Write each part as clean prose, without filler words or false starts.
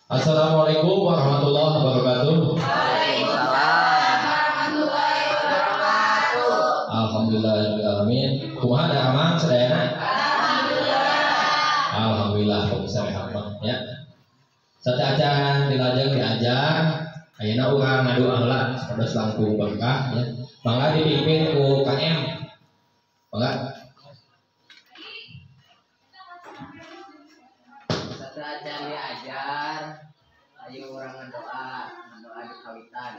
Assalamualaikum warahmatullahi wabarakatuh. Waalaikumsalam warahmatullahi wabarakatuh. Alhamdulillahirabbil alamin. Kumaha daramang sadayana? Alhamdulillah. Alhamdulillah bisa rehat mah ya. Sateuacan dilajeng diajar, ayeuna urang ngadoa heula sapados langkung berkah ya. Mangga dipimpin ku KM. Mangga. Sateuacan diajar, ayo urang ngadoa, ngadoa di kawitan.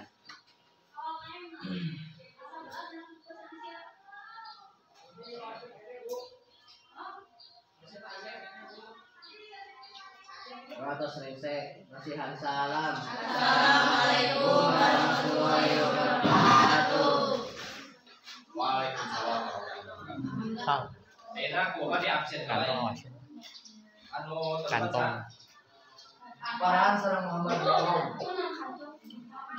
Ratus rese masihan salam. Assalamualaikum warahmatullahi wabarakatuh. Waalaikumsalam warahmatullahi wabarakatuh. Enak kumaha di absen kalian. Anu kantong. Farhan sareng Muhammad Bagong.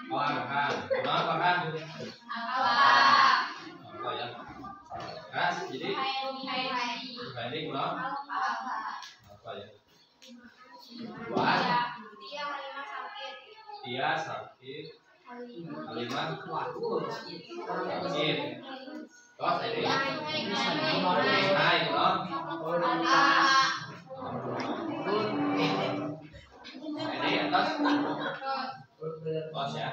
Oh, Farhan. Kumaha Farhan? Apa? Apa ya? Ras, jadi Hairi kumaha? Apa ya? Wan. Tia Halimah sakit. Tia sakit. Halimah sakit. Terus ini. Hai, kumaha? Ini atas. Tos ya.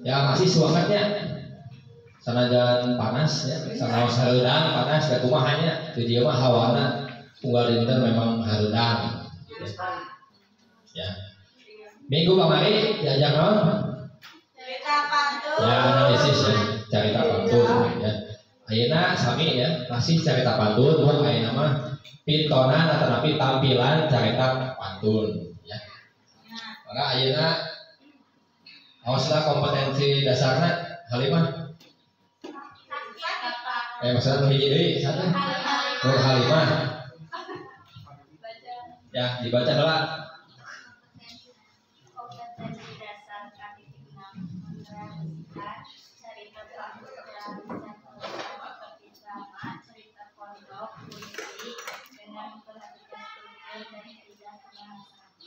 Ya masih semangatnya. Sanajan panas ya, sanaos hareudang panas da kumaha nya. Di dieu mah hawana unggal dinten memang hareudang. Ya. Minggu kamari diajar naon? Cerita pantun. Ya analisis ya, cerita pantun ya. Ayeuna sami ya, masih cerita pantun, mun ayeuna mah pintonan atanapi tampilan cerita pantun ya. Maka ayeuna aoslah kompetensi dasarna Halimah. Maksudna nu hiji deui sana? Nur Halimah. Ya, dibaca heula. Kompetensi dasar K.6 merealisasikan cerita pantun dalam seperti drama, cerita pondok, puisi dengan memperhatikan struktur dan kaidah kebahasaan.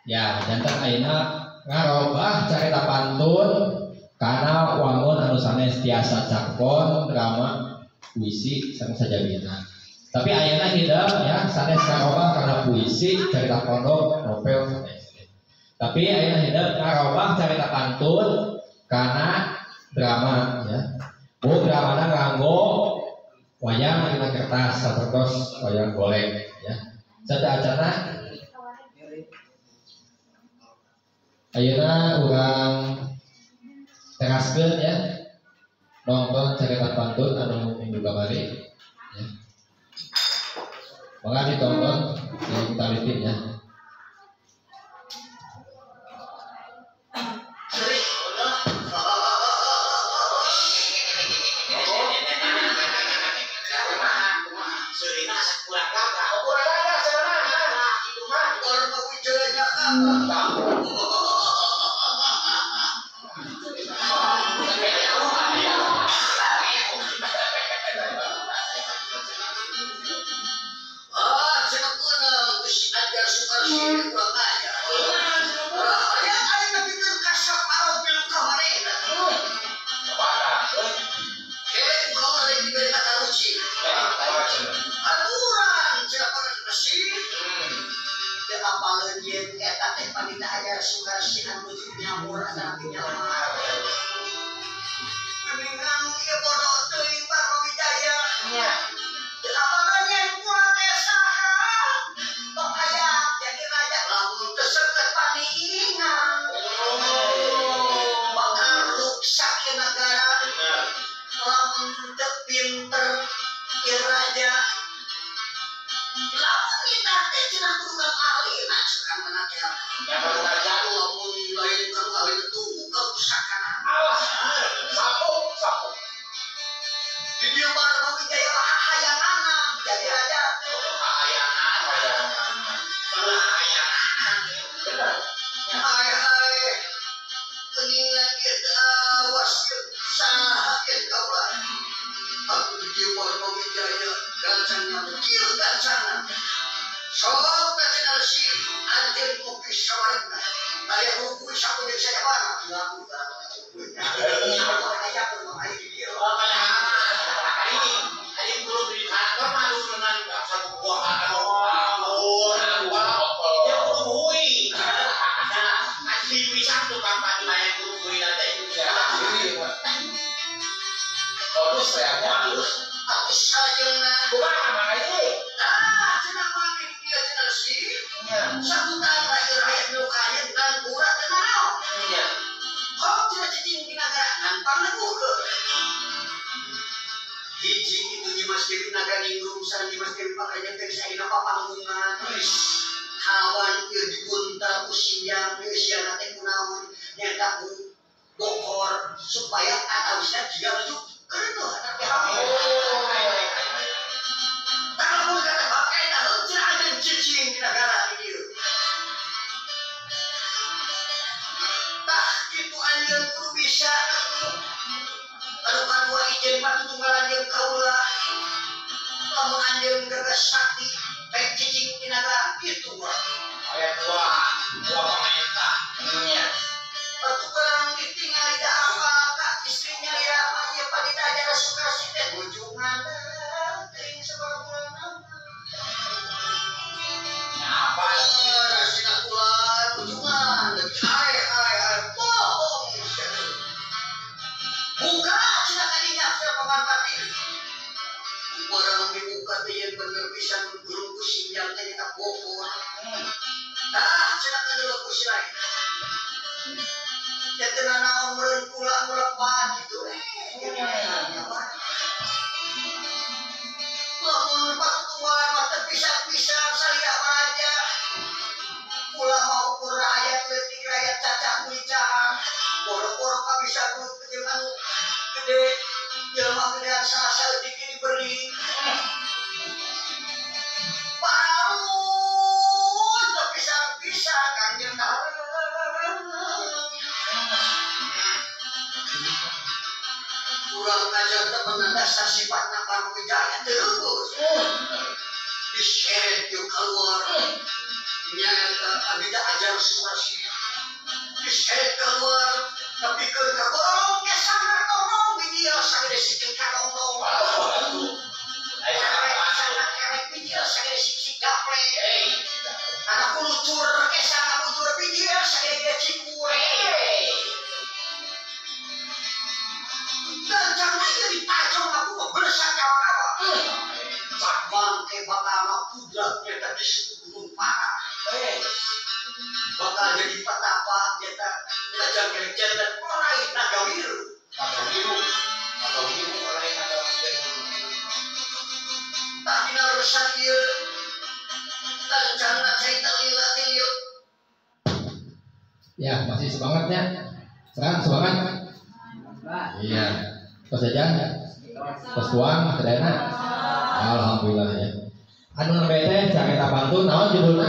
Ya, janten ayeuna ngarobah carita pantun kana wangun anu sanes tiasa cakon, drama, puisi sareng sajabina. Tapi ayeuna hidep ya sanes ngarobah kana puisi, carita pondok, novel sanes. Tapi ayeuna hidep ngarobah carita pantun kana drama ya. Bu dramana nganggo wayang dina kertas sapertos wayang golek ya. Sateuacanna ayeuna urang teraskeun ya nonton cerita pantun anu minggu kamari ya. Mangga ditonton di taliti ya. Aku di gancangna kieu gancangna sok teh cenah si anjeun kopi sawaregna aya hukum sakudeuk sajabana ngaku aya kumaha ieu di dieu aing kudu beli karakter mah anu senang bangsa buah anu ya kudu hui. Nah, asli pisan tukang padi mah kudu hui teh. Bagus ya, bagus. Atuh sajeuna kumaha mah ieu? Tah cenah mah di dieu cenah si. Sakutan rakyat nu kaya ngan pura teu nanaon. Nya. Hok cenah cicing di nagara ngan pangneguhkeun. Hiji itu Nyimas Dewi Naganingrum sareng Nyimas Dewi Pakarjan teh geus ayeuna papanggungan. Kawan ieu dipuntal ku siang deusiana teh kunaon nyaeta ku bokor supaya atawisna jiga menuju kereneuh tapi hamil. Tah lamun kata bapa eta heuh cenah anjeun cicing di nagara di dieu. Tah kitu anjeun kudu bisa anu kadua ijen patutunggalan jeung kaula lamun anjeun gagas sakti baik cicing di nagara kitu mah aya dua pamaenta nya atuh barang ditingali da apa ka istrinya lira mah ieu panita ajar Sukarsi teh hujungan teuing sabaraha bulan apa sina bulan hujungan hae hae hae bohong buka cenah kadinya cenah paman pati barang dibuka teh yen bener pisan gurung ku sinjang teh nyaeta bokor tah cenah kadeuleu ku si lain ya teu nanaon meureun kula ngulepan kitu lamun patutunggalan mah teu pisan-pisan salia maraja kula mah ukur rakyat leutik rakyat cacah kulicahan boro-boro kabisa jeung anu gede jelema gedean salah saeutik diberi parun teu pisan-pisan Kangjeng kurang ajar temenan dasar sifatna Parmawijaya terus diseret yuk keluar nyaeta abdi teh ajar Sukarsi diseret keluar tapi ke kagorong kesana tolong bijil sagede sikit karongrong kesana kerek bijil sagede sik gaple anak kulucur kesana bujur bijil sagede cikur gancangna ieu dipacong aku mah beresan kawa-kawa cak bangke bakal mah kudratnya tadi suku gunung parah bakal jadi petapa jeta lajang kerja dan orai nagawiru nagawiru nagawiru orai nagawiru tah dina urusan ieu gancangna carita lila tiliu. Ya, masih semangatnya. Serang semangat. Iya. Tos jajan? Tos tuang sadayana? Alhamdulillah ya. Anu nembe teh carita pantun naon judulna?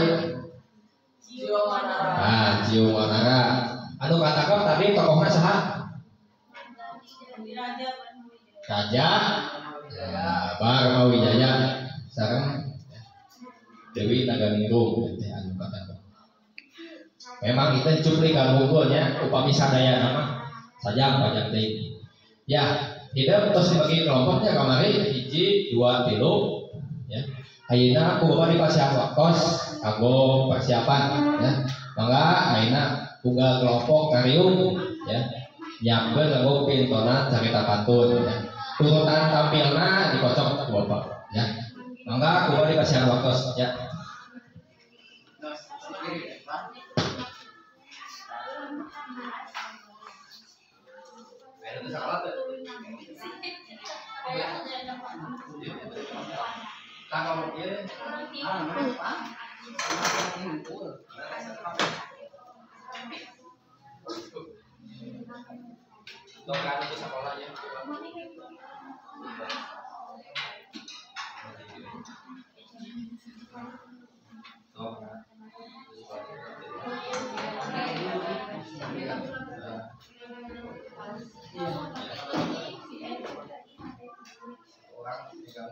Ciung Wanara. Ah, Ciung Wanara. Anu katakep tadi tokohna saha? Raja ya, Barmawijaya sareng Dewi Naganingrum teh anu katakep. Memang itu cuplikan unggulnya upami sadayana mah sajam panjang teuing. Ya, hidup terus dibagi kelompoknya kamari 1, 2, 3 ya. Ayeuna ku bapak dipasihan waktos kanggo persiapan ya. Mangga ayeuna unggal kelompok ngariung ya. Nyiapkeun kanggo pintonan carita pantun ya. Urutan tampilna dikocok ku bapak ya. Mangga ku bapak dipasihan waktos ya. Orang tiga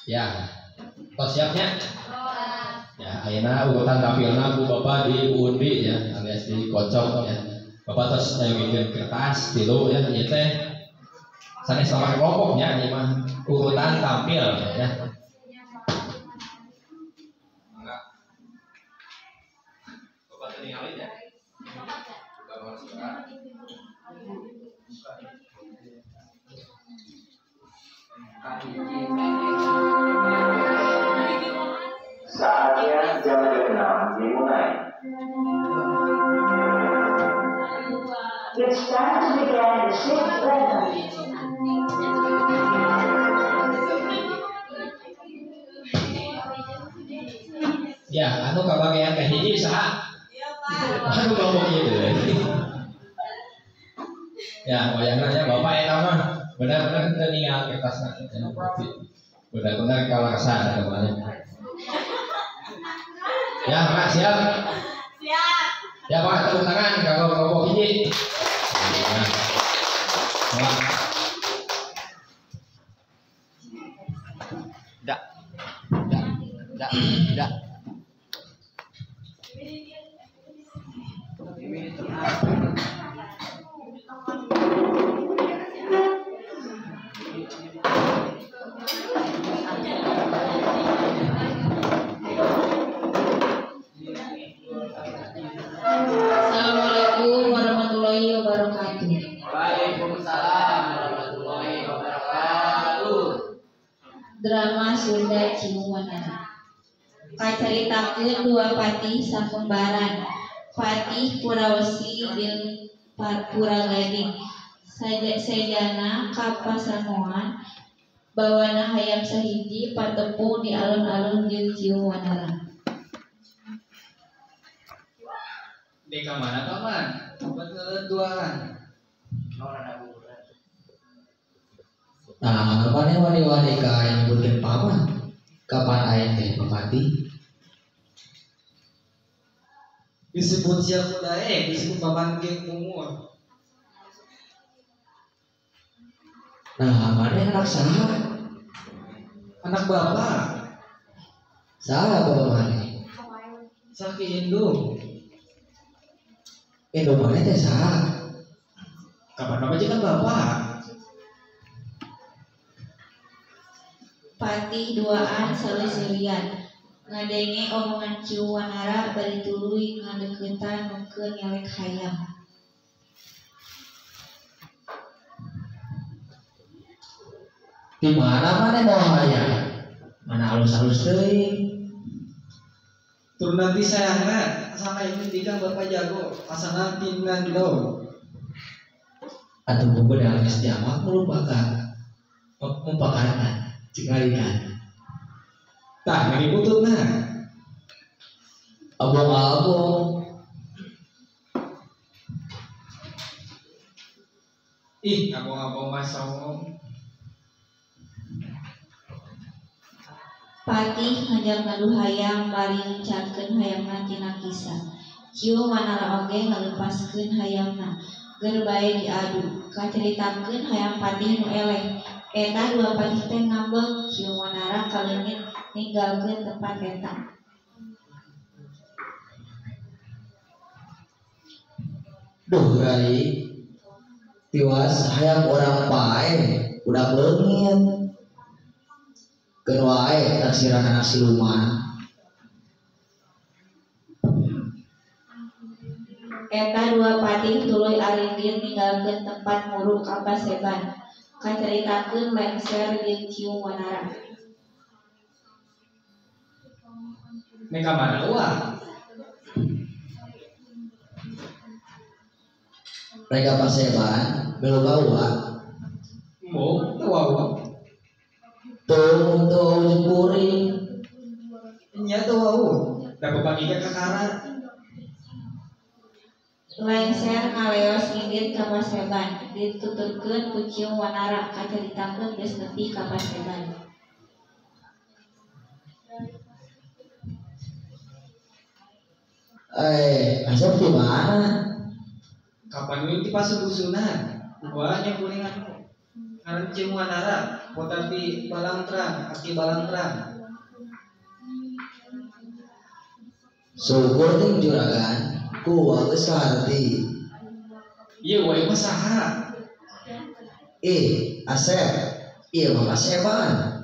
Ya, tos siapnya? Ya, ayeuna urutan tampilna ku Bapak diundi ya, alias dikocok ya. Bapak tos nyayogikeun kertas tilu ya, ieu teh sanes sama kelompoknya ieu mah urutan tampil ya. Mangga. Bapak teu ningali ya. Buka sekarang. Saatnya jam ke-6 dimulai. It's time to begin the sixth round. Ya, anu kabagian ka hiji saha? Iya, Pak. Anu ngomong ieu. Ya, wayangna nya Bapak eta mah benar-benar teu ningal kertasna. Benar-benar kalaksa eta mah. Ya, Pak, siap? Siap. Ya, Pak, tepuk tangan kanggo kelompok hiji. Ya. Pak. Dak. Dak. Dak. Dak. Assalamualaikum warahmatullahi wabarakatuh. Waalaikumsalam warahmatullahi wabarakatuh. Drama Sunda Ciung Wanara. Kacaritakeun dua patih sakembaran, Patih Purawesi jeung Puragading. Sejana ka pasangoan bawana hayam sahiji patepung di alun-alun jeung Ciung Wanara. Dek ka mana paman? Tempat ngeleduan. Nah, mana wani-wani ka aing nyebutkeun paman? Kapan aing teh bapati? Disebut sia ku daek, disebut paman ge umur. Nah, mana anak saha? Anak bapak. Saha bapak mana? Saki indung. Indung mana teh saha? Kapan pamajikan bapak? Patih duaan saleuserian. Ngadenge omongan Ciung Wanara bari tuluy ngadeuketan nu keur nyelek hayam. Di mana mana bawa hayam? Mana halus-halus teuing? Tur nanti sayangna asana ini tiga bapak jago, asana tinggal lo. Atuh buku dalam istiamat melupakan mempakarkan cingalikan. Tah ini bututna. Abong-abong. Ih, abong-abong mah songong. Patih ngajak ngadu hayam bari ngencatkeun hayamna tina kisa. Ciung Wanara oge ngalepaskeun hayamna. Ger bae diadu, kacaritakeun hayam patih nu eleh. Eta dua patih teh ngambek, Ciung Wanara kaleungit ninggalkeun tempat eta. Duh rai, tiwas hayam urang pae budak leungit. Keun wae taksiran anak siluman. Eta dua patih tuluy arindit ninggalkeun tempat muru ka paseban. Kacaritakeun Lengser jeung Ciung Wanara. Nek ka mana uah? Rek ka paseban belo bawa. Embung teu wawuh. Tuh teu jeung kuring. Nya teu wawuh. Da bapakina kakara. Lengser ngaleos ngindit ka paseban, dituturkeun ku Ciung Wanara, kacaritakeun geus nepi ka paseban. Asep di mana? Kapan we di pasubusunan? Gua nya kuring anu. Ngaran Ciung Wanara, kota di Balangtrang, aki Balangtrang. Syukur ting juragan. Ku geus kaharti. Ieu wae mah saha? Asep. Ieu mah paseban.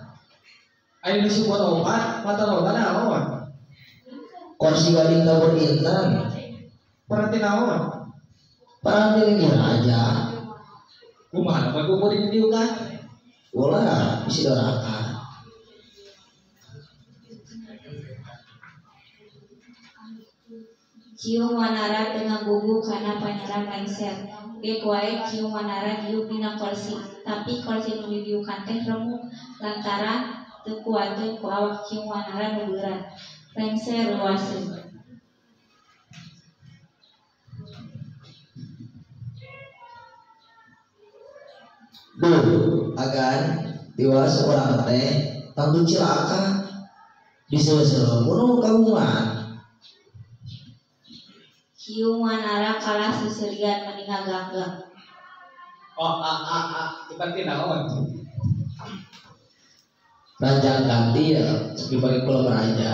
Aya nu support opat, mata loba naon? Kursi gading tabur intan. Paranti naon? Paranti ning raja. Kumaha lamun ku kuring diukan? Ulah bisi doraka. Ciung Wanara teu ngagugu kana panyeram Lengser. Geuk wae Ciung Wanara diuk dina korsi, tapi korsi nu didiukan teh remuk lantaran teu kuateun ku awak Ciung Wanara nu beurat. Lengser luaseun. Duh, agan tiwas urang teh tangtu cilaka diseuseuh kuno kagungan. Ciung Wanara kalah seserian meni ngaganggang. Oh, a a a, ieu naon? Ranjang ganti ya, dibagi kula meraja.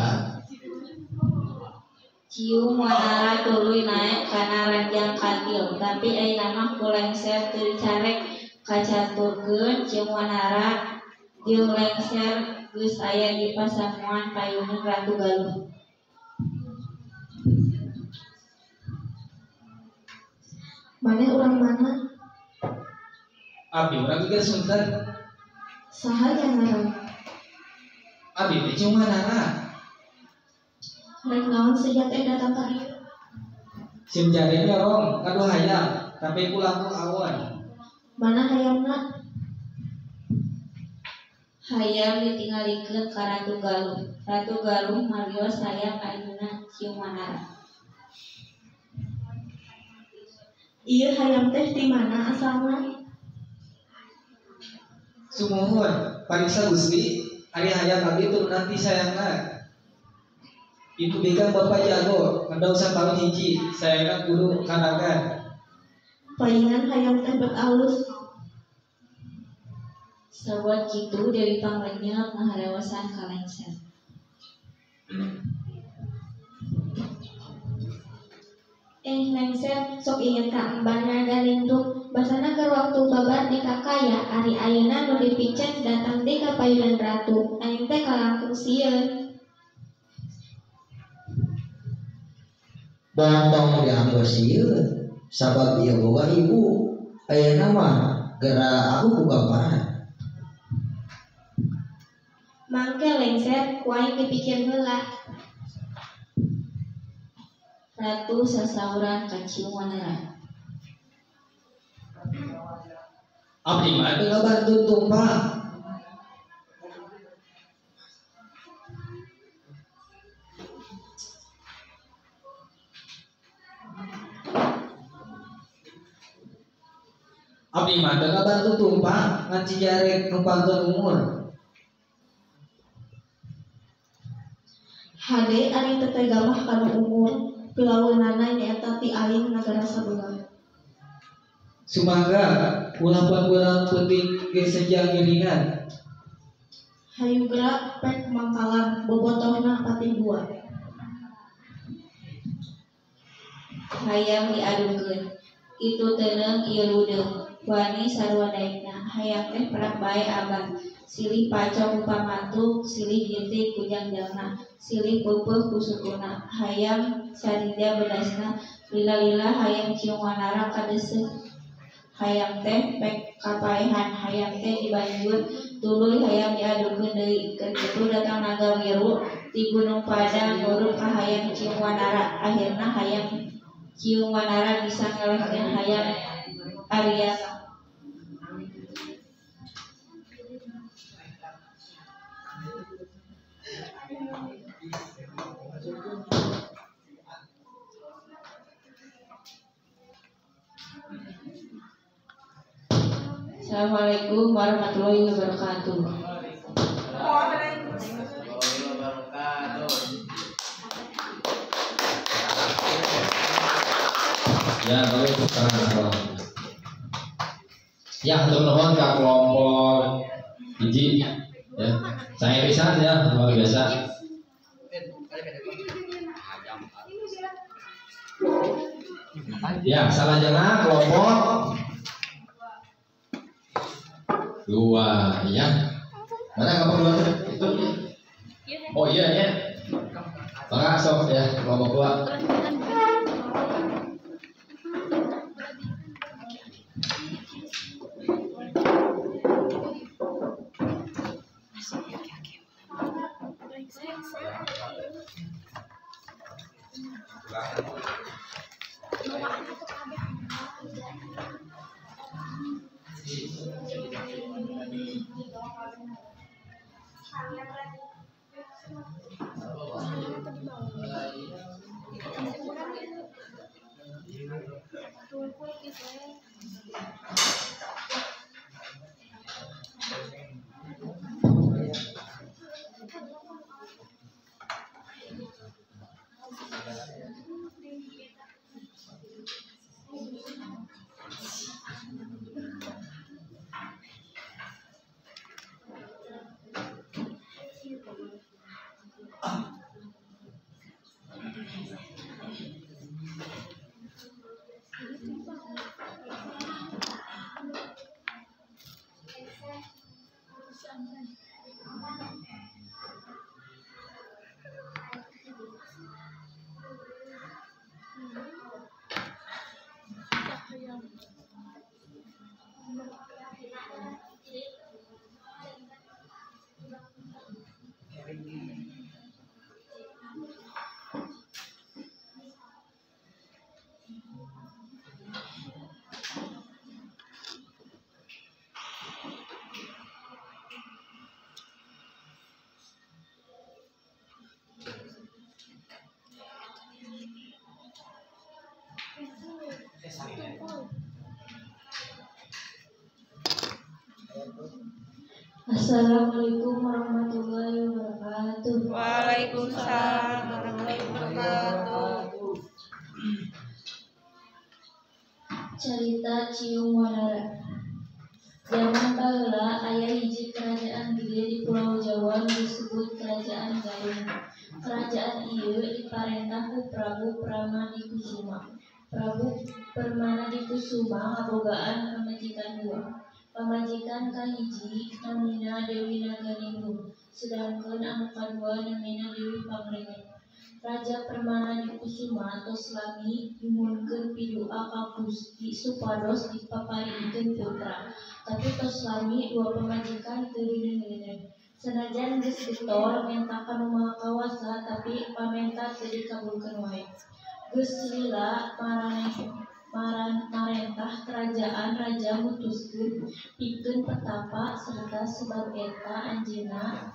Ciung Wanara tuluy naek kana ranjang katil, tapi ayeuna mah ku Lengser teu dicarek kacaturkeun Ciung Wanara jeung Lengser geus aya di pasamuan payuneun Ratu Galuh. Maneh urang mana? Abi urang Geger Sunter. Saha nya ngaran? Abi teh Ciung Wanara. Rek naon sia teh datang ka dieu? Sim jari nyorong ngadu hayam, tapi ku langkung awon. Mana hayamna? Hayam ditinggalikeun ka Ratu Galuh. Ratu Galuh marios hayam ka indungna Ciung Wanara. Ieu hayam teh ti mana asalna? Sumuhun, pariksa Gusti, ari hayam abdi turunan ti sayangna. Ibu bikang bapak jago, ngendong sataun hiji, sayangna kudu kanagan. Paingan hayam teh bet alus. Sawat kitu Dewi Panglenyep ngaharewasan ka Lengser. Lengser sok inget ka emban naga lindung, basana keur waktu babar di kakaya, ari ayeuna nu dipicen datang deui ka payunan ratu, aing teh kalangkung sieun. Bontong dianggo sieun, sabab ieu boga ibu, ayeuna mah gera aku ku gamparan. Mangke Lengser ku aing dipikir heula. Ratu sasauran ka Ciung Wanara. Abdi mah teu ngabantu tumpang. Abdi mah teu ngabantu tumpang ngan cijarek numpangkeun umur. Hade ari teu tega mah kana umur. Pilaweunana nyaeta ti aing nagara sabelah. Sumangga ulah panggulang peuting ge seja ngiringan. Hayu geura pek mangkalan bobotohna patih dua. Hayam diadukeun. Kitu teuneung ieu ludeung. Wani sarua daekna. Hayam teh perak bae abah. Silih pacok ku pamantuk, silih ginting ku jangjalna, silih peupeuh ku sukuna. Hayam sarida bedasna, lila-lila hayam Ciung Wanara kadeuseuh. Hayam teh pek kapaehan, hayam teh dibanjur, tuluy hayam diadukeun deui. Keur kitu datang naga wiru ti Gunung Padang nguruk ka hayam Ciung Wanara. Akhirna hayam Ciung Wanara bisa ngelehkeun hayam Arya. Assalamualaikum warahmatullahi wabarakatuh. Waalaikumsalam wabarakatuh. Ya, bagus. Ya, hatur nuhun ka kelompok hiji ya. Saya pisan ya, luar biasa. Ya, salajengna kelompok 2 ya. Mana kelompok 2 itu? Oh iya ya. Maka sok ya kelompok 2. Assalamualaikum warahmatullahi wabarakatuh. Waalaikumsalam warahmatullahi wabarakatuh. Carita Ciung Wanara. Zaman baheula aya hiji kerajaan gede di Pulau Jawa nu disebut Kerajaan Galuh. Kerajaan ieu diparentah ku Prabu Pramadikusuma. Prabu Permanadikusuma ngabogaan pamajikan dua. Pamajikan kahiji namina Dewi Naganingrum, sedangkeun anu kadua namina Dewi Pangremet. Raja Permanadikusuma tos lami nyuhunkeun pidua ka Gusti supados dipaparikeun putra, tapi tos lami dua pamajikan teu dideungeun. Sanajan geus getol menta ka Nu Maha Kawasa, tapi pamenta teu dikabulkeun wae. Geus lila marentah kerajaan raja mutuskeun pikeun petapa serta sebab eta anjeunna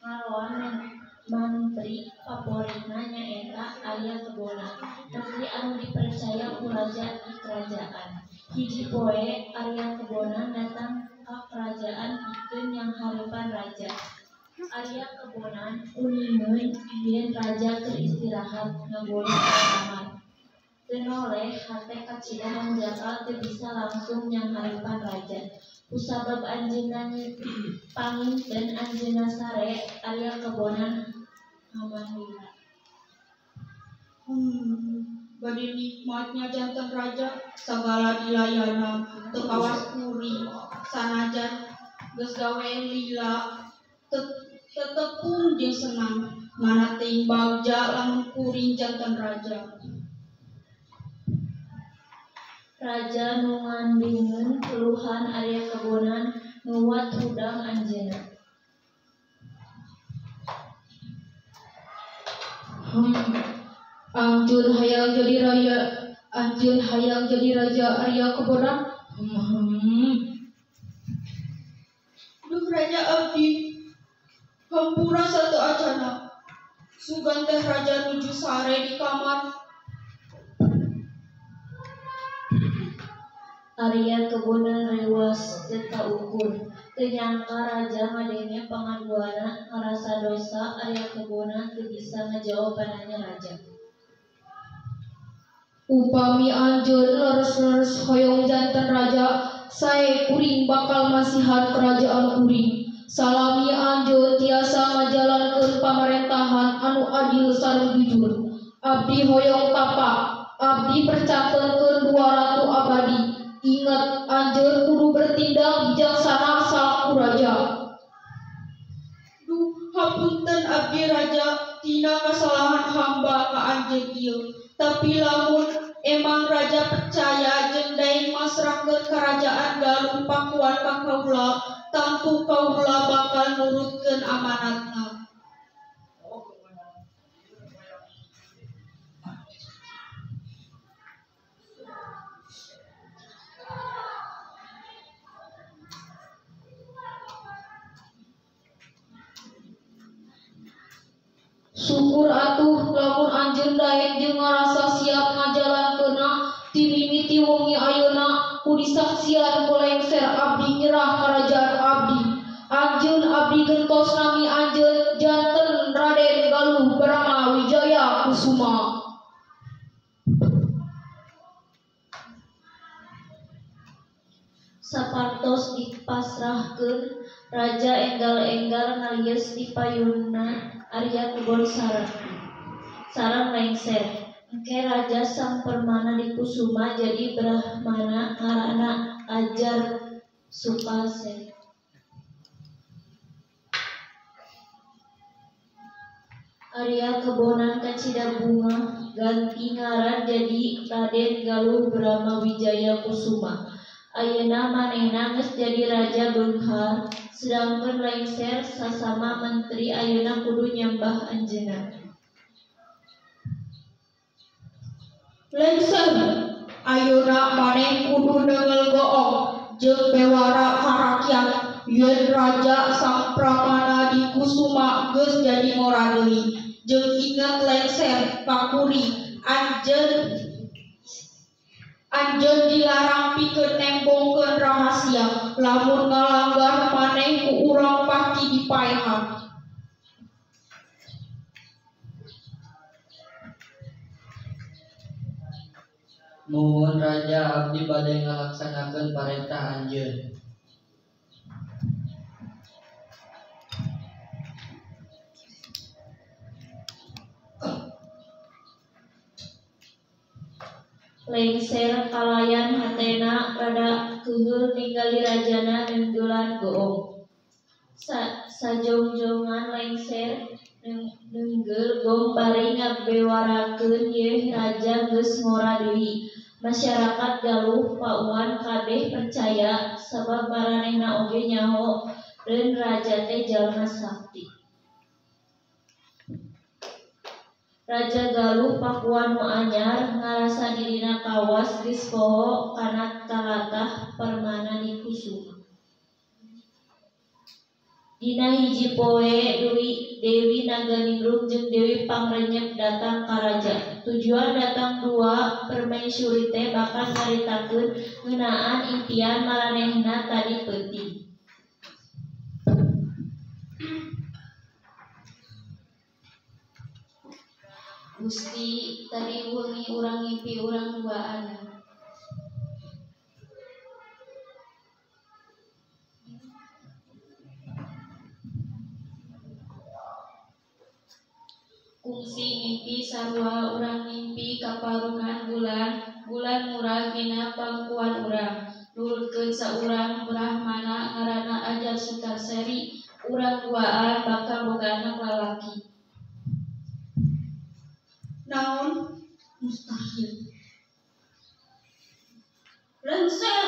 ngaroan mantri favoritna nyaeta Arya Kebonan, menteri anu dipercaya ku raja di kerajaan. Hiji poe Arya Kebonan datang ka kerajaan pikeun nyanghareupan raja. Arya Kebonan uningeun yen raja keur istirahat ngagoleh ka kamar. Teu noleh hate kacida hanjakal teu bisa langsung nyanghareupan raja. Kusabab anjeunna panginten anjeunna sare, Arya Kebonan haman lila. Bade nikmatnya janten raja sagala dilayana teu kawas kuring sanajan geus gawe lila tetepung jeung senang mana teuing bagja lamun kuring janten raja. Raja nu ngandungeun keluhan Arya Kebonan nuwat hudang anjeunna. Anjeun hayang jadi raja, anjeun hayang jadi raja Arya Kebonan. Duh raja abdi, hampura satu acana. Sugan teh raja nuju sare di kamar. Arya Kebonan rewas teu kaukur. Teu nyangka raja ngadenge pangaduanna ngarasa dosa. Arya Kebonan teu bisa ngajawab pananya raja. Upami anjeun leres-leres hoyong janten raja, sae kuring bakal masihan kerajaan kuring. Salami anjeun tiasa ngajalankeun pamarentahan anu adil sareng jujur. Abdi hoyong tapa, abdi percatenkeun dua ratu abadi. Ingat, anjeun kudu bertindak bijaksana salaku raja. Duh, hapunten abdi raja tina kasalahan hamba ka anjeun ieu. Tapi lamun emang raja percaya jeung daeng masrahkeun kerajaan Galuh Pakuan ka kaula, tangtu kaula bakal nurutkeun amanatna. Syukur atuh lamun anjeun daek jeung ngarasa siap ngajalankeunna ti mimiti wengi ayeuna ku disaksian ku lengser abdi nyerah karajaan abdi. Anjeun abdi gentos nami anjeun janten Raden Galuh Brahma Wijaya Kusuma. Sapartos dipasrahkeun raja enggal-enggal ngalieus di payunna Arya Kebon sarang lengser. Engke raja Sang Permana Dikusuma jadi brahmana ngaranna Ajar Sukasena. Arya Kebonan kacida bunga ganti ngaran jadi Raden Galuh Brahma Wijaya Kusuma. Ayeuna manehna geus jadi raja beunghar, sedangkeun lengser sasama menteri ayeuna kudu nyembah anjeunna. Lengser, ayeuna maneh kudu neunggeul goong jeung bewara ka rakyat yen raja Sang Pramana Dikusuma geus jadi ngora deui. Jeung inget lengser ka kuring Anjeun Anjeun dilarang pikeun nembongkeun rahasia. Lamun ngalanggar maneh ku urang pasti dipaehan. Muhun Raja, abdi bade ngalaksanakeun parentah anjeun. Lengser kalayan hatena rada keuheul ningali rajana neunggeulan goong. Sajongjongan Lengser neunggeul gong bari ngabewarakeun yeuh raja geus ngora deui. Masyarakat Galuh Pauan kabeh percaya sabab maranehna oge nyaho reun raja teh jalma sakti. Raja Galuh Pakuan nu anyar ngarasa dirina kawas geus poho kana talatah Permana Dikusuma. Dina hiji poe Dewi Naganingrum jeung Dewi Pangrenyep datang ka raja. Tujuan datang dua permaisuri teh bakal nyaritakeun ngeunaan impian maranehna tadi peuting. Gusti, tadi wengi urang ngimpi urang duaan. Kungsi ngimpi sarua urang ngimpi kaparungan bulan, bulan murag dina pangkuan urang. Nurutkeun saurang brahmana ngaranna Ajar Sukaseri, urang duaan bakal boga anak lalaki. Naon mustahil. Lengser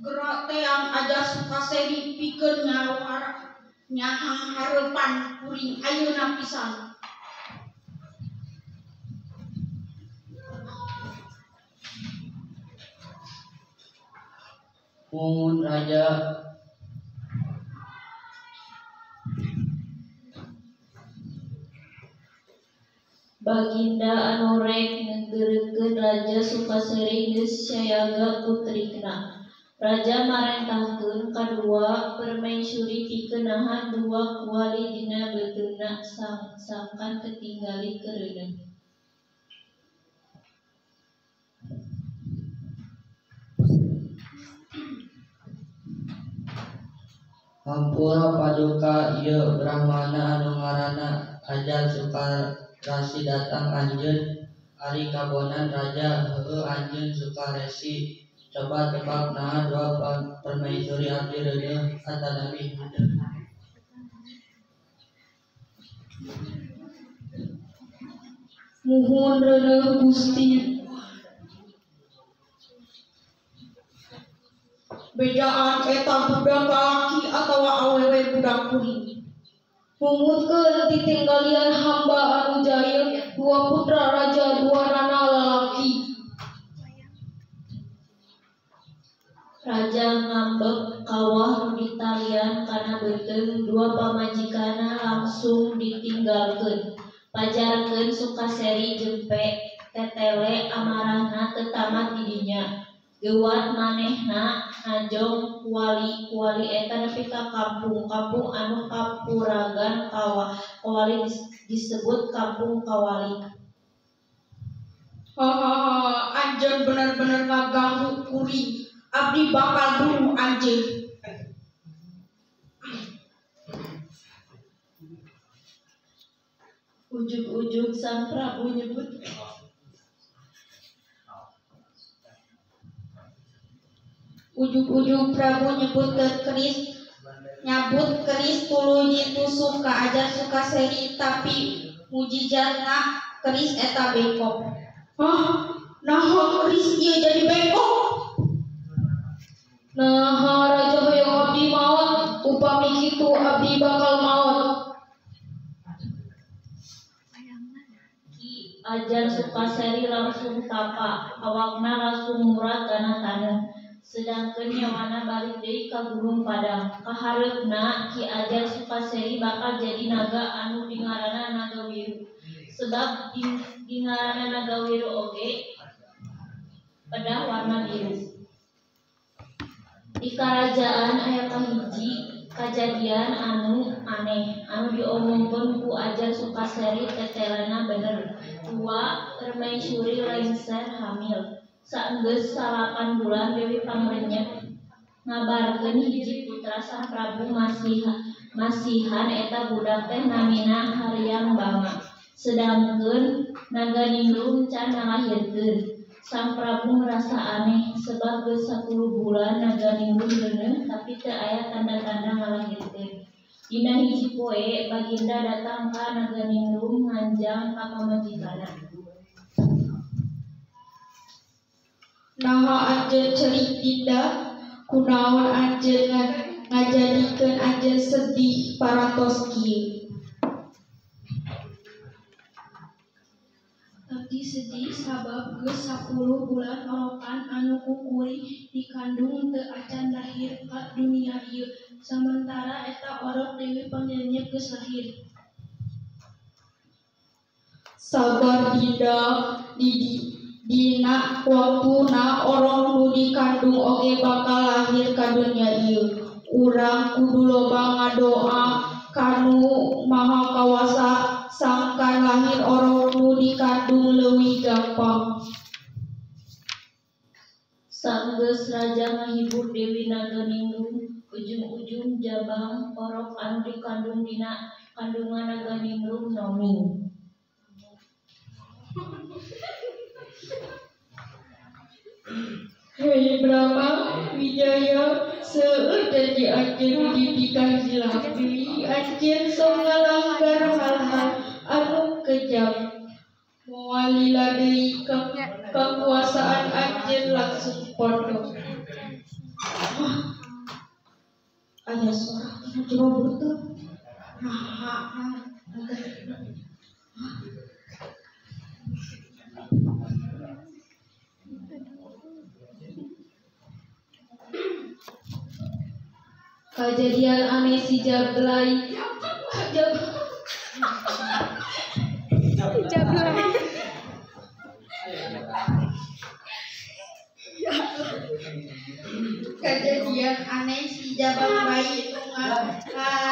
gerak teang Ajar Sukaseri pikeun nyahang hareupan kuring ayeuna pisan. Muhun Raja. Baginda anu rek ngeureurkeun Raja Sukaseri geus sayaga putrina. Raja marentahkeun kadua permaisuri pikeun nahan dua kuali dina beuteungna sangkan ketinggali keureuneuh. Hampura paduka ieu brahmana anu ngaranna Ajar Sukarasi datang anjeun ari kabonan raja heueuh anjeun Sukaresi coba tebak naha dua permaisuri abdi reuneuh atanapi henteu. Muhun reuneuh Gusti. Bejaan eta budak lalaki atawa awewe budak kuring. Mungutkeun titinggalian hamba anu jahil dua putra raja dua rana lalaki. Raja ngambek kawah nu ditalian kana beuteung dua pamajikanna langsung ditinggalkeun. Pajarkeun Sukaseri jempe tetele amarahna teu tamat di dinya. Geuwat manehna ngajong kuali-kuali eta nepi ka kampung-kampung anu kapuragan kawali disebut kampung kawali. Hahaha, anjeun bener-bener ngaganggu kuring. Abdi bakal bunuh anjeun. Ujug-ujug Sang Prabu nyebut Ujug-ujug Prabu nyebut keris tuluy ditusuk ka Ajar Sukaseri tapi mujijatna keris eta bengkok. Hah, naha keris ieu jadi bengkok? Naha raja hoyong abdi maot, upami kitu abdi bakal maot. Ki Ajar Sukaseri langsung tapa, awakna langsung murag kana taneuh. Sedangkeun nyawana balik deui ka Gunung Padang. Kahareupna Ki Ajar Sukaseri bakal jadi naga anu dingaranna Naga Wiru. Sebab Dingaranna Nagawiru oge pedah warna biru. Di karajaan aya kahiji kajadian anu aneh anu diomongkeun ku Ajar Sukaseri tetelana bener. Dua permaisuri lengser hamil. Saenggeus 9 bulan Dewi Pangrenyep ngabarkeun hiji putra Sang Prabu masihan eta budak teh namina Haryang Banga. Sedangkeun Naganingrum can ngalahirkeun. Sang Prabu ngarasa aneh sebab geus 10 bulan Naganingrum reuneuh tapi teu aya tanda-tanda ngalahirkeun. Dina hiji poe baginda datang ka Naganingrum nganjang ka pamajikanna. Naha anjeun cerik Dinda, kunaon anjeun ngajadikeun anjeun sedih parantos kieu. Abdi sedih sabab geus 10 bulan orokan anu ku kuring dikandung teu acan lahir ka dunia ieu, samentara eta orok Dewi Pangrenyep geus lahir. Sabar Dinda, dina waktuna orok nu dikandung oge bakal lahir ka dunia ieu. Urang kudu loba ngadoa ka Nu Maha Kawasa sangkan lahir orok nu dikandung leuwih gampang. Sanggeus raja ngahibur Dewi Naganingrum, ujung-ujung jabang orok anu dikandung dina kandungan Naganingrum noming. Hei Brahma Wijaya, seueur janji anjeun dipikahilap deui anjeun sok ngalanggar hal-hal anu kejam. Moal lila deui kakuasaan anjeun langsung pondok. Aya suara tina jero beuteung. Naha Kajadian aneh si Jablay. Jablay. Kejadian aneh si Jabang Bayi nu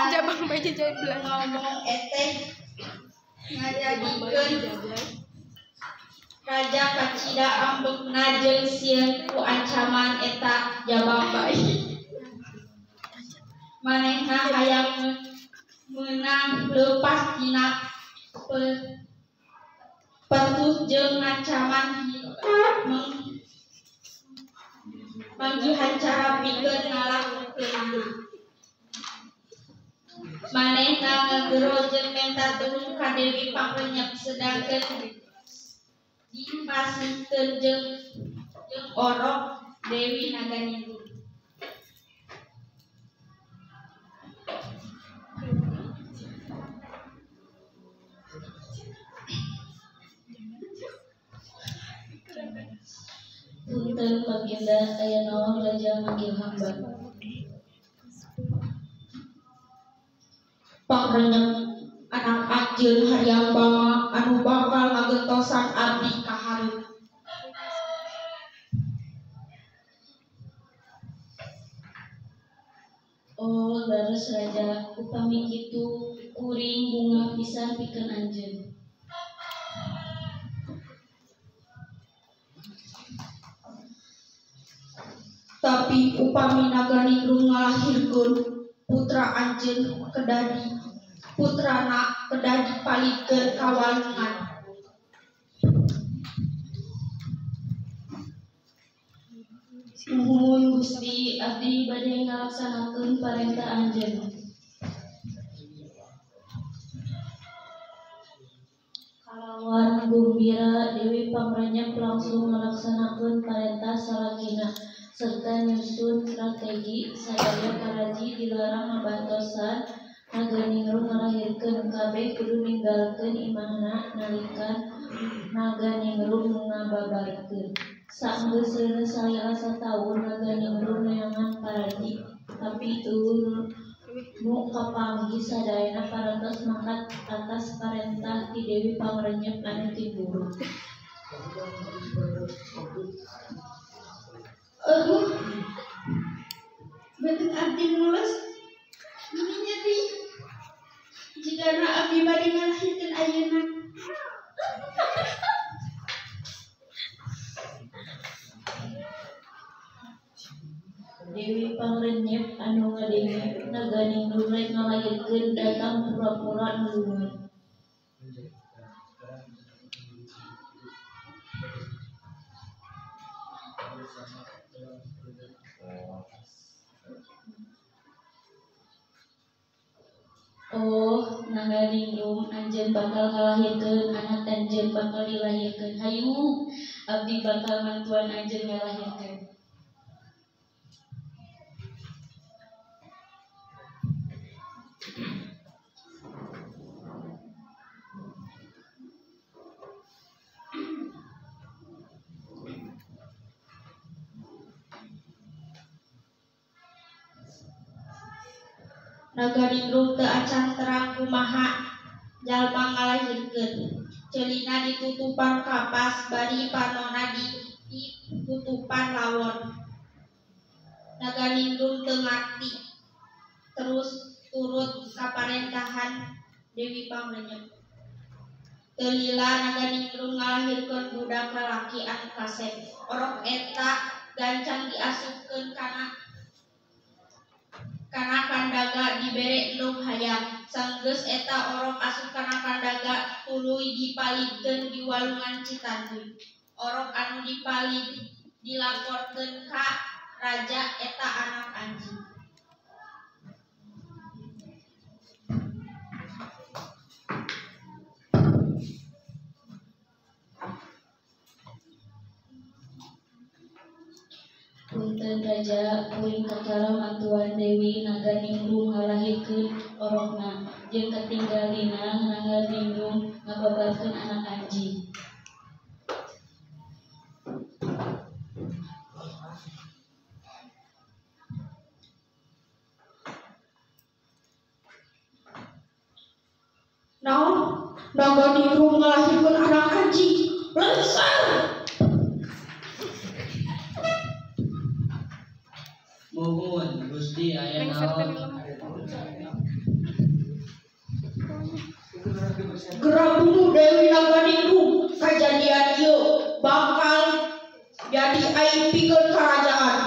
Jabang Bayi Jablay ngomong eteh ngajadikeun raja kacida ambekna jeung sieun ku ancaman eta Jabang Bayi. Manehna hayang meunang leupas tina petus jeung ancaman manggihan cara pikeun ngalakukeunana. Manehna ngagero jeung menta tulung ka Dewi Pangrenyep sedangkeun dipasihkeun jeung orok Dewi Naganingrum. Punten baginda, aya naon raja manggil hamba? Pangrenyep anak anjeun Haryang Banga anu bakal ngagentosan abdi ka hareup. Oh, leres raja, upami kitu kuring bungah pisan pikeun anjeun. Tapi upami Naganingrum ngalahirkeun putra anjeun kedah putrana kedah dipalikeun ka walungan. Nuhun Gusti, abdi bade ngalaksanakeun parentah anjeun. Kalawan gumbira Dewi Pangrenyep langsung ngalaksanakeun parentah salakina serta nyusun strategi sadaya karaji dilarang ngabantosan Naganingrum ngalahirkeun kabeh kudu ninggalkeun imahna nalika Naganingrum ngababarkeun. Saenggeus reuneuh salila sataun Naganingrum neangan paraji tapi euweuh Nu kapanggih sadayana parantos mangkat atas parentah ti Dewi Pangrenyep anu timburu. Aduh, beuteung abdi mules, meni nyeri. Jigana abdi bade ngalahirkeun ayeuna. Dewi Pangrenyep anu ngadenge Naganingrum rek ngalahirkeun datang pura-pura nulungan. Oh, Naganingrum anjeun bakal ngalahirkeun anak anjeun bakal dilahirkeun. Hayu, abdi bakal mantuan anjeun ngalahirkeun. Naganingrum teu acan terang kumaha jalma ngalahirkeun. Ceulina ditutupan kapas bari panonna ditutupan lawon. Naganingrum teu ngarti terus turut kaparentahan Dewi Pangrenyep. Teu lila Naganingrum ngalahirkeun budak lalaki anu kasep. Orok eta gancang diasupkeun kana kandaga dibere endog hayam. Sanggeus eta orok asup kana kandaga tuluy dipalidkeun di walungan Citanduy. Orok anu dipalid dilaporkeun ka raja eta anak anjing. Punten raja, kuring kakara mantuan Dewi Naganingrum ngalahirkeun orokna jeung katinggalina Naganingrum ngababarkeun anak anjing. Naon? Naganingrum ngalahirkeun anak anjing. Lengser! Muhun Gusti aya naon? Geura bunuh Dewi Naganingrum, kajadian ieu bakal jadi aib pikeun karajaan.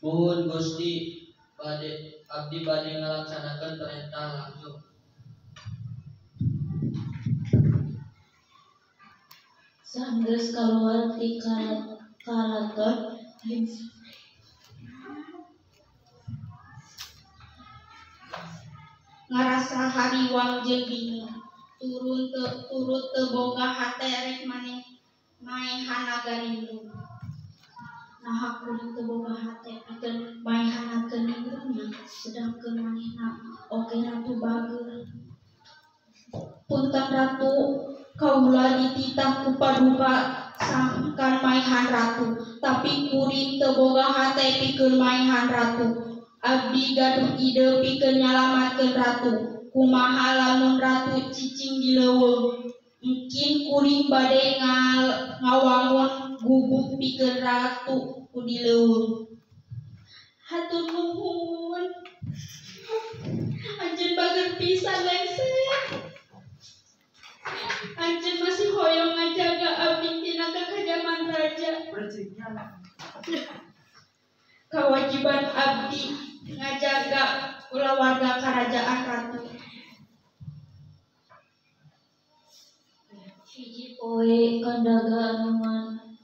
Muhun Gusti, bade abdi bade ngalaksanakeun perintah langsung. Sanggeus kaluar ti karaton ngarasa hariwang jeung bingung, turut teu boga hate rek maehan Naganingrum. Naha kuring teu boga hate pikeun maehan Naganingrum nya, sedangkeun manehna oge ratu bageur. Punten ratu, kaula dititah ku paduka sangkan maehan ratu, tapi kuring teu boga hate pikeun maehan ratu. Abdi gaduh ide pikeun nyalamatkeun ratu. Kumaha lamun ratu cicing di leuweung? Mungkin kuring bade ngawangun gubuk pikeun ratu ku di leuweung. Hatur nuhun. Anjeun bager pisan lengser. Anjeun masih hoyong ngajaga abdi tina kakajaman raja. Kawajiban abdi ngajaga kulawarga karajaan ratu. Hiji poe kandaga anu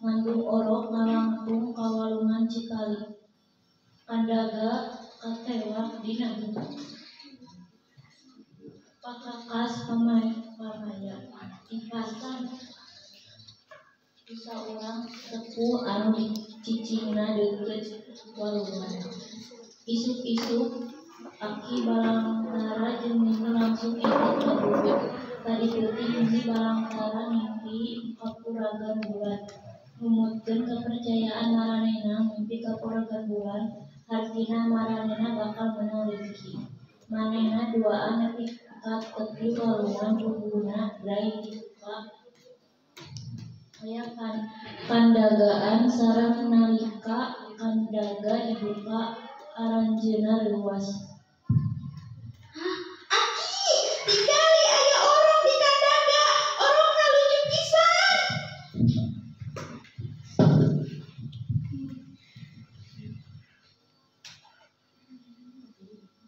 ngandung orok ngalangkung ka walungan Citali. Kandaga katewak dina gubuk. Pakakas pamaya tingkatan ku saurang sepuh anu cicingna deukeut walungan. Isuk-isuk Aki Balangtara jeung Nini langsung indit ka gubuk. Tadi peuting Nini Balangtara ngimpi kapuragan bulan. Numutkeun kapercayaan maranehna mimpi kapuragan bulan Hartina maranehna bakal meunang rezeki. Manehna duaan nepi ka tepi walungan bumbuna bray dibuka. Aya kandagaan sareng nalika kandaga dibuka aranjeunna reuwas. Hah, Aki, tingali aya orok di kandaga. Orokna lucu pisan.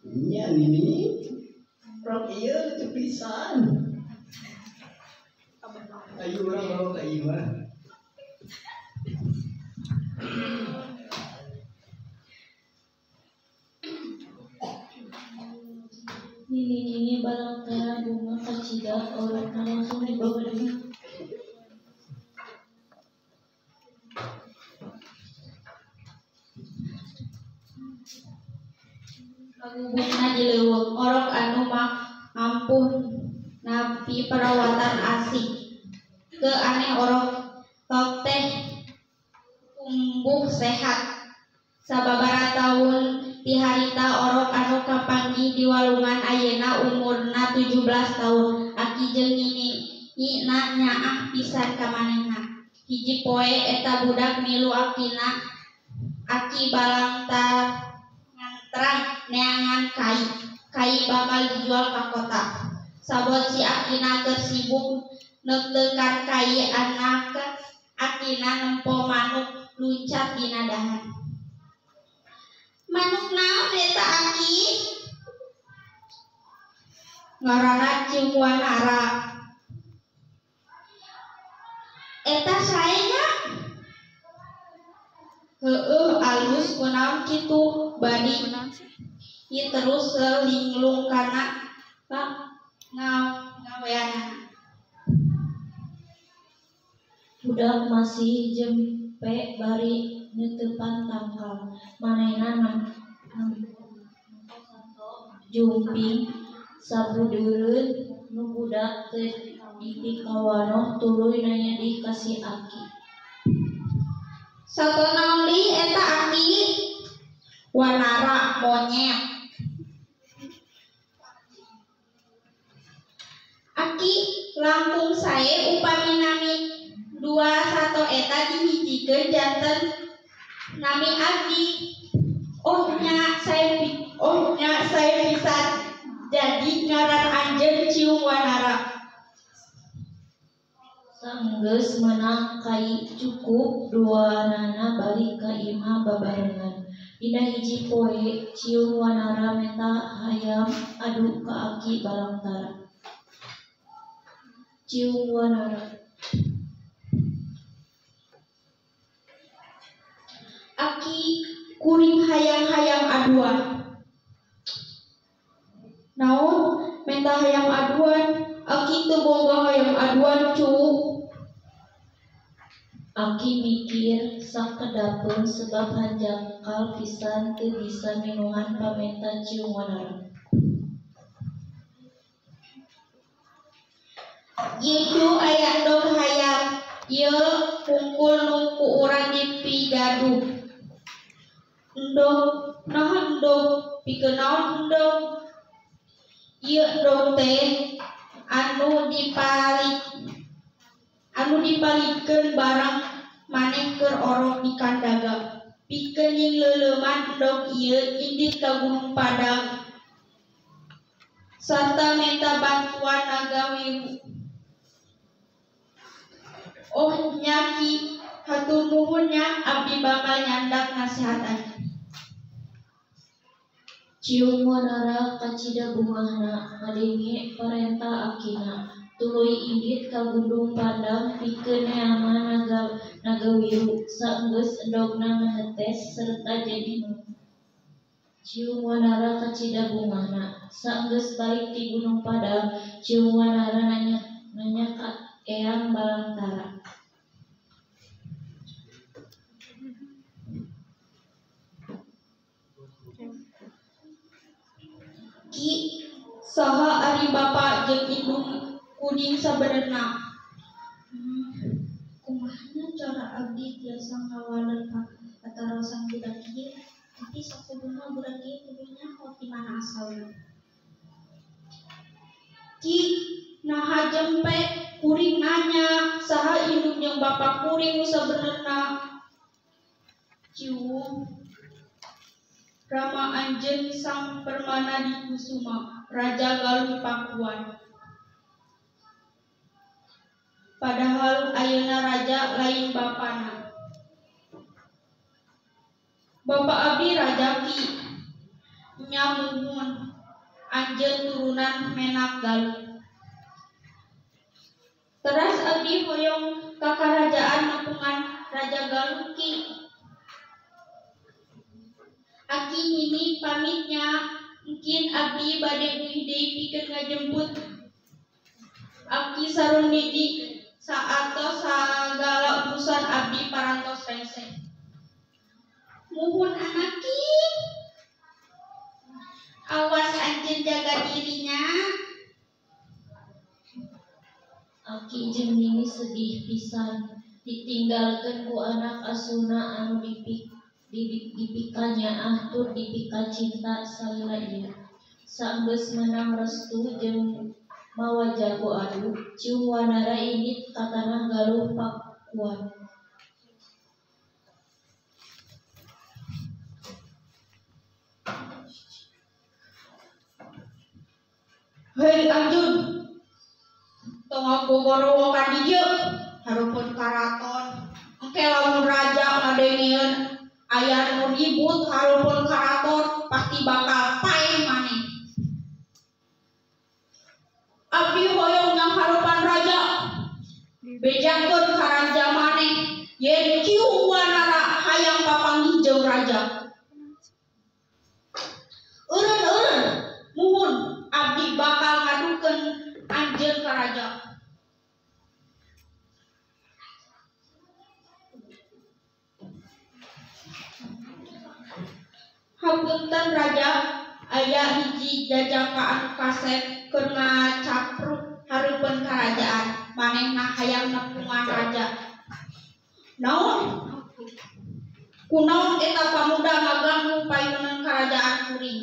Nya Nini, rok ieu lucu pisan. Ayo urang bawa ka imah. Nini-nini balangtara bunga kacida orokna langsung dibawa deui. Pagubukna di leuweung orok anu mampuh nampi perawatan asih. Teu aneh orok tok teh tumbuh sehat. Sababaraha taun ti harita orok anu kapanggih di walungan ayeuna umurna 17 taun. Aki jeung nini-na nyaah pisan ka manehna. Hiji poe eta budak milu akina Aki Balangtar ngantrang neangan kai. Kai bakal dijual ka kota. Sabot si akina keur sibuk neuteukan kai anak akina nempo manuk luncat dina dahan. Manuk naon eta Aki? Ngaranna Ciung Wanara. Eta sae nya? Heueuh alus kunaon kitu bari ieu terus selinglung kana ngaweanana. Budak masih jempe bari neuteupan tangkal. Manehna nempo sato jumping sabudeureun nu budak teu dipikawanoh tuluy nanya deui ka si aki. Sato naon deui eta Aki? Wanara monyet. Aki langkung sae upami nami dua sato eta dihijikeun janten nami abdi. Oh nya sae bisa jadi ngaran anjeun Ciung Wanara. Sanggeus meunang kai cukup duanana balik ka imah babarengan. Dina hiji poe Ciung Wanara menta hayam adu ka Aki Balangtara. Ciung Wanara. Aki kuring hayang-hayang aduan. Naon menta hayam aduan? Aki teu boga hayam aduan cu. Aki mikir sakedapeun sebab hanjakal pisan teu bisa minuhan pamenta Ciung Wanara. Ieu cu aya endog hayam ieu hungkul nu ku urang dipigaduh. Endog naha endog pikeun naon endog? Ieu endog teh anu dipalikeun barang maneh keur orok di kandaga. Pikeun nyingleuleman endog ieu indit ka Gunung Padang sarta menta bantuan Naga Wiru. Oh nya Ki, hatur nuhun nya abdi bakal nyandak nasihat anjeun. Ciung Wanara kacida bungahna ngadenge parentah akina. Tuluy indit ka Gunung Padang pikeun neangan Naga Wiru. Saenggeus endogna ngahetes serta jadi meunang. Ciung Wanara kacida bungahna. Saenggeus balik ti Gunung Padang, Ciung Wanara nanya ka Eyang Balangtara. Ki, saha ari bapa jeung indung kuring sabenerna? Kumaha cara abdi tiasa ngawaler patarosan budak ieu? Tapi sakuduna budak ieu kudu nyaho ti mana asalna. Ki, naha jempe kuring nanya saha indung jeung bapa kuring nu sabenerna. Cium Rama anjeun Sang Permana di Kusuma, Raja Galuh Pakuan. Padahal ayeuna raja lain bapana. Bapak abdi raja ki nya muhun anjeun turunan Menak Galuh. Teras abdi hoyong ka karajaan nepungan Raja Galuh ki. Aki nini pamitnya, mungkin abdi bade uih deui pikeun ngajemput aki sareng nini saatos sagala urusan abdi parantos rese. Muhun anaki, awas anjeun jaga dirinya. Aki jeung nini sedih pisan ditinggalkeun ku anak asuna anu dipikanyaah tur dipika cinta salila ieu. Saenggeus meunang restu jeung mawa jago adu, Ciung Wanara indit ka tanah Galuh Pakuan. Hei anjeun, tong gogorowokan ka dieu hareupeun karaton. Engke lamun raja ngadengeun aya nu ribut hareupeun karaton pasti bakal paeh maneh. Abdi hoyong nyang hareupan raja, bejakeun ka raja maneh yen Ciung Wanara hayang papanggih jeung raja. Eureun-eureun muhun abdi bakal ngadukeun anjeun ka raja. Hapunten raja, aya hiji jajaka anu kasep keur ngacapruk hareupeun karajaan. Manehna hayang nepungan raja. Naon? Kunaon eta pamuda ngaganggu payunan karajaan kuring?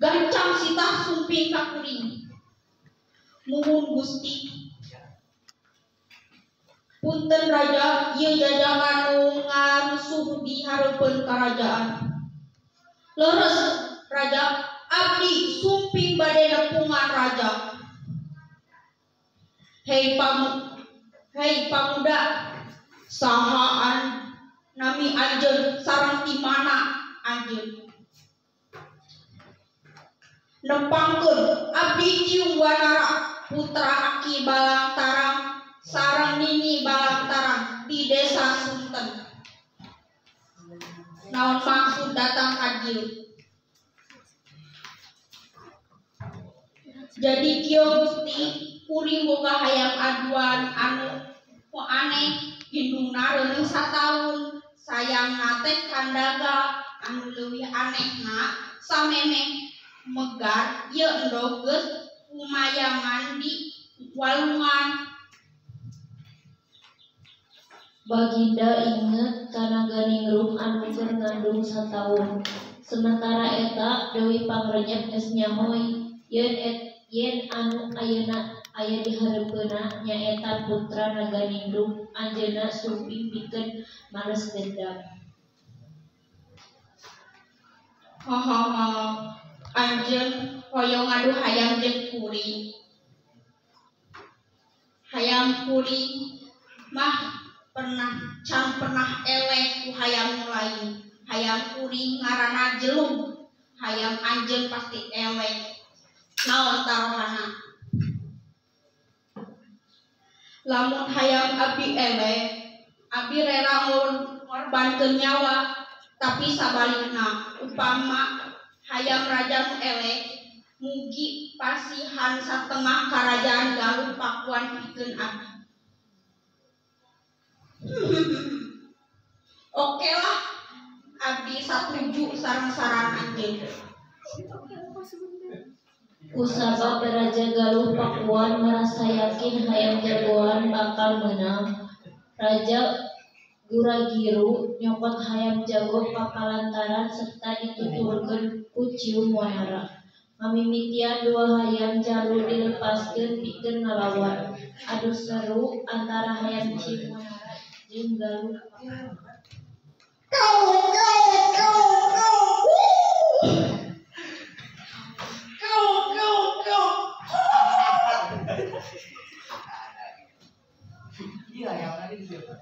Gancang sitah sumping ka kuring. Muhun Gusti. Punten raja, ieu jajaka nu ngarusuh di hareupeun karajaan. Leres raja, abdi sumping bade nepungan raja. Hei pamuda, saha nami anjeun sareng ti mana anjeun? Nepangkeun abdi Ciung Wanara putra Aki Balangtarang sareng Nini Balangtarang di desa Sunten. Naon maksud datang ka dieu? Jadi kieu Gusti, kuring boga hayam aduan anu aneh indungna reuneuh sataun, sayangna teh kandaga anu leuwih anehna samemeh megar ieu endog geus kumayangan di walungan. Baginda inget kana ganingrum anu keur ngandung sataun. Sementara eta Dewi Pangrenyep geus nyaho yen anu ayeuna aya di hareupeunna nyaeta putra Naganingrum. Anjeunna sumping pikeun males dendam. Hahaha, anjeun hoyong ngadu hayam jeung kuring. Hayam kuring mah pernah can pernah eleh ku hayam nu lain. Hayam kuring ngaranna jelung, hayam anjeun pasti eleh. Naon tarohana? Lamun hayam abdi eleh, abdi rela ngorbankeun nyawa, tapi sabalikna upama hayam raja nu eleh, mugi pasihan satengah karajaan Galuh Pakuan pikeun abdi. Oke lah, abdi satuju sareng saran anjeun. Kusabab Raja Galuh Pakuan merasa yakin hayam jagoan bakal menang, Raja Gura-giru nyokot hayam jago papalantaran serta dituturkeun ku Ciung Wanara. Ngamimitian dua hayam jalu dilepaskeun pikeun ngalawan. Adu seru antara hayam Ciung Wanara jeung Galuh. Kau kau kau kau kau kau kau. Gila yang tadi siapa?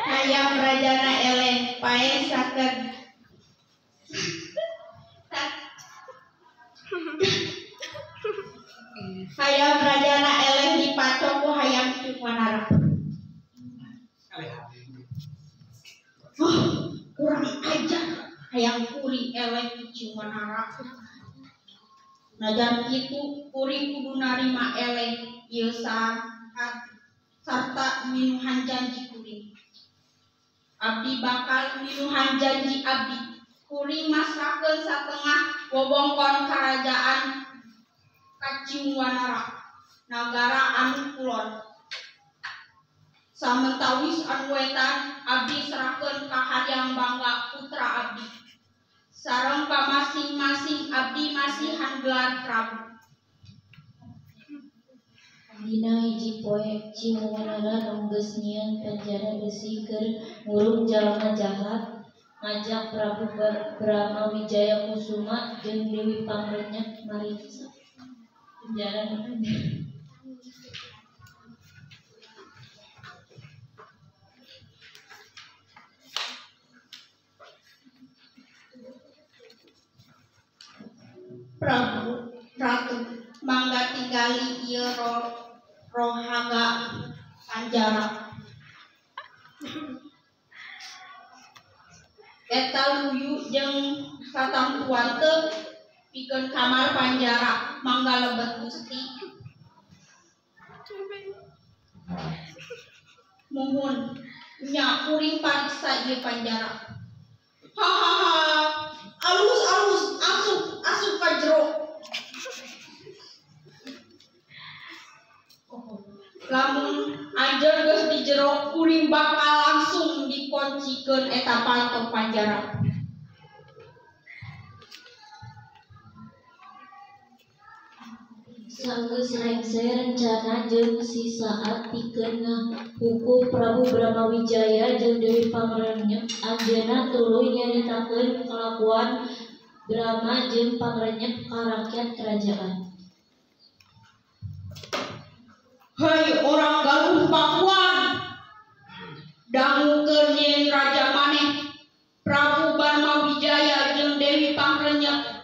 Hayam rajana eleh pae saket. Hayam rajana eleh dipacok ku hayam Ciung Wanara. Oh, kurang ajar hayam kuring eleh ku Ciung Wanara. Najan kitu kuring kudu narima eleh ieu sarta minuhan janji kuring. Abdi bakal minuhan janji abdi. Kuring masrahkeun satengah wewengkon karajaan ka Ciung Wanara, nagara anu kulon. Samentawis anu wetan abdi serahkeun ka Hayam Bangga putra abdi. Sareng ka masing-masing abdi masihan gelar prabu. Dina hiji poe Ciung Wanara nu geus nyieun penjara besi keur ngurung jalma jahat ngajak Prabu Brama Wijaya Kusuma jeung Dewi Pangrenyep mariksa penjara nu anyar. Prabu Ratu mangga tinggali ieu rohaga panjara. Eta luyu jeung katamtuan teu pikeun kamar panjara mangga lebet Gusti. Muhun nya kuring pariksa ieu panjara. Hahaha, alus alus asup asup ka jero. Lamun anjeun geus di jero kuring bakal langsung dikuncikeun eta panto panjara. Sanggeus rengse rencana jeung sisaat pikeun ngahukum Prabu Brama Wijaya jeung Dewi Pangrenyep, anjeunna tuluy nyaritakeun kalakuan Brama jeung Pangrenyep ka rakyat kerajaan. Hei orang Galuh Pakuan, dangukeun yen raja maneh Prabu Brama Wijaya jeung Dewi Pangrenyep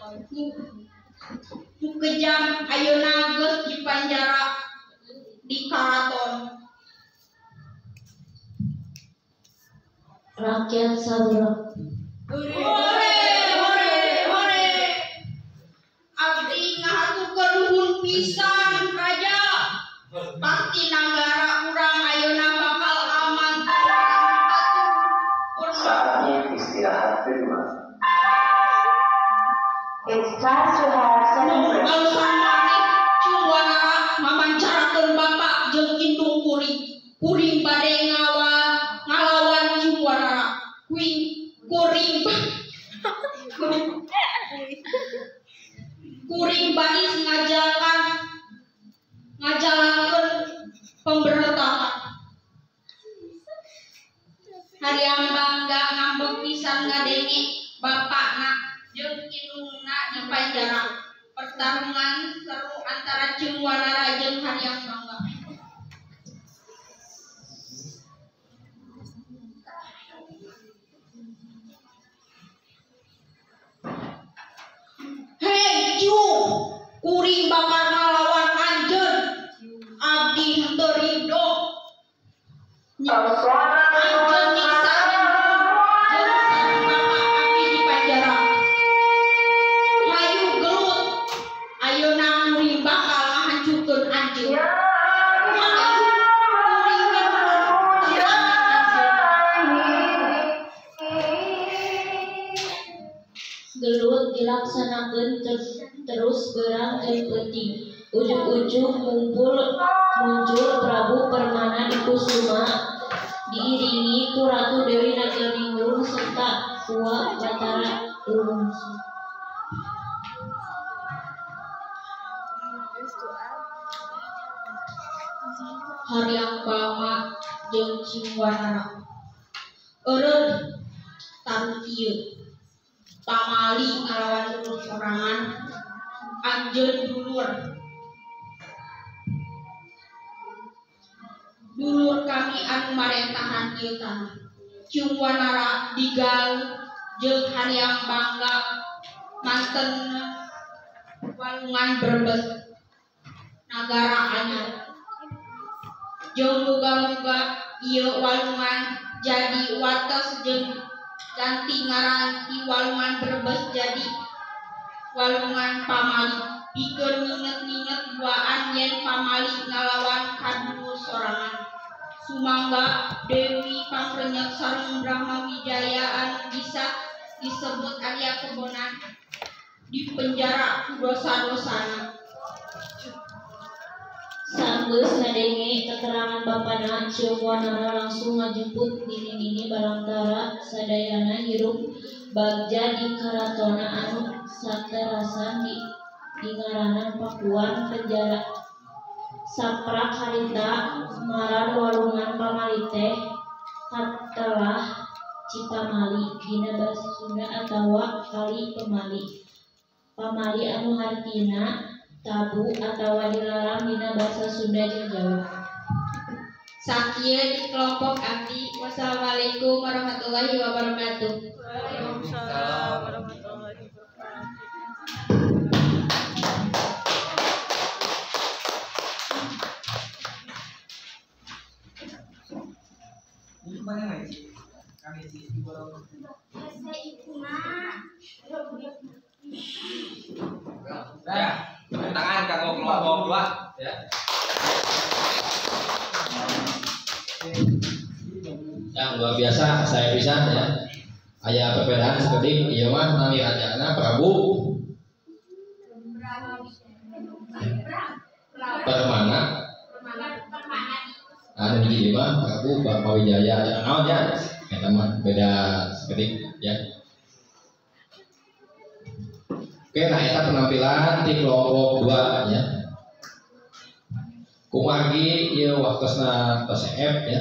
nu kejam ayeuna geus dipanjara di karaton. Rakyat sarurak. Hore hore hore. Abdi ngahaturkeun nuhun pisan raja. Pasti nagara urang ayeuna bakal aman. Saatnya istirahat kedua. It's time to have second break. Alasan maneh Ciung Wanara mamancarakeun bapak jeung indung kuring. Kuring bade ngalawan Ciung Wanara. Kuring kuring baris ngajalankeun pemberontakan. Hayam Bangga ngambek pisan ngadenge bapakna jeung indungna di panjara. Pertarungan seru antara Ciung Wanara jeung Hayam Bangga. Hei Ciung, kuring bakal ngalawan anjeun. Abdi henteu ridho. Anjeun nyiksa jeung sareng bapak abdi di panjara. Hayu gelut, ayeuna kuring bakal ngahancurkeun anjeun. Hayu kuring miturut tantangan anjeun. Gelut dilaksanakeun Terus beurang jeung peuting. Ujug-ujug muncul Prabu Permana Dikusuma diiringi ku Ratu Dewi Naganingrum serta Uwa Batara Durmungsu. Hariang Bama jeung Ciung Wanara. Eureun tarung ieu. Pamali ngalawan dulur sorangan anjeun dulur. Dulur kami anu marentahan ieu tanah. Ciung Wanara digal jeung Hariang Bangga manten walungan Brebes nagara anyar. Jeung muga-muga ieu walungan jadi wates jeung ganti ngaran ti walungan Brebes jadi walungan Pamali. Pikeun nginget-nginget duaan yen Pamali ngalawan kadulur sorangan. Sumangga Dewi Pangrenyep sareng Brahma Wijaya anu bisa disebut Arya Kebonan dipenjara ku dosa-dosana. Sanggeus ngadenge keterangan bapana, Ciung Wanara langsung ngajemput nini-nini balangtara sadayana hirup bagja di karatona anu saterasan di ngaranan Pakuan Penjara. Saprak harita ngaran walungan Pamali teh katelah Cipamali dina basa Sunda atawa Kali Pemali. Pamali anu hartina tabu atawa dilarang dina basa Sunda jeung Jawa. Sakieu di kelompok abdi. Wassalamualaikum warahmatullahi wabarakatuh. Waalaikumsalam warahmatullahi wabarakatuh. Mana lagi? Kami di bawah. Ya, tepuk tangan kanggo kelompok 2 ya. Yang luar biasa saya bisa ya. Aya perbedaan seperti ieu mah nami rajana Prabu Permana. Anu hiji mah Prabu Brahma Wijaya. Naon ya? Eta mah beda sekedik ya. Oke, nah eta penampilan di kelompok 2 ya. Kumargi ieu waktosna tos F ya.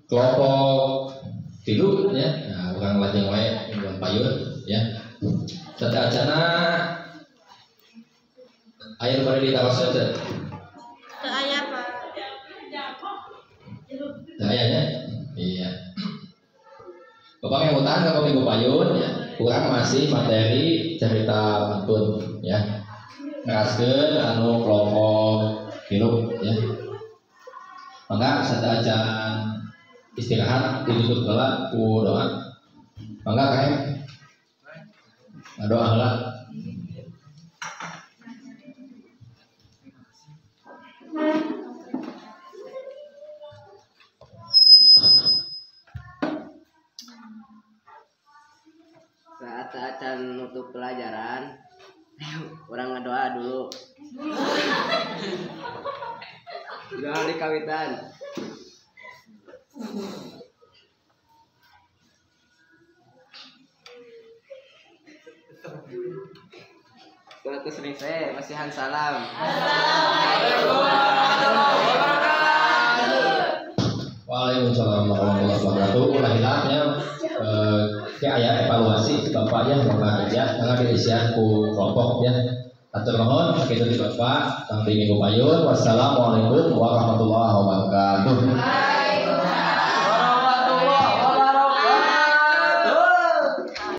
Kelompok 3 ya. Nah, urang lajeng wae mingguan payun ya. Sateuacana aya nu bade ditaroskeun teu? Teu aya, Pak. Teu aya nya? Iya. Bapak yang utang kalau minggu payun ya, kurang masih materi cerita pantun ya. Neraskeun anu kelompok 3 ya. Mangga sateuacan istirahat ditutup heula ku doa. Mangga kae. Doa heula. Saat acan nutup pelajaran, orang ngedoa dulu. Doa di kawitan. Seratus ribu, masihan salam. Assalamualaikum warahmatullahi wabarakatuh. Waalaikumsalam warahmatullahi wabarakatuh. Ulah hilangnya ke aya evaluasi bapak ya, bapak kerja karena diisian ku kelompok ya. Atur nuhun sakitu di bapak sampai minggu payun. Wassalamualaikum warahmatullahi wabarakatuh.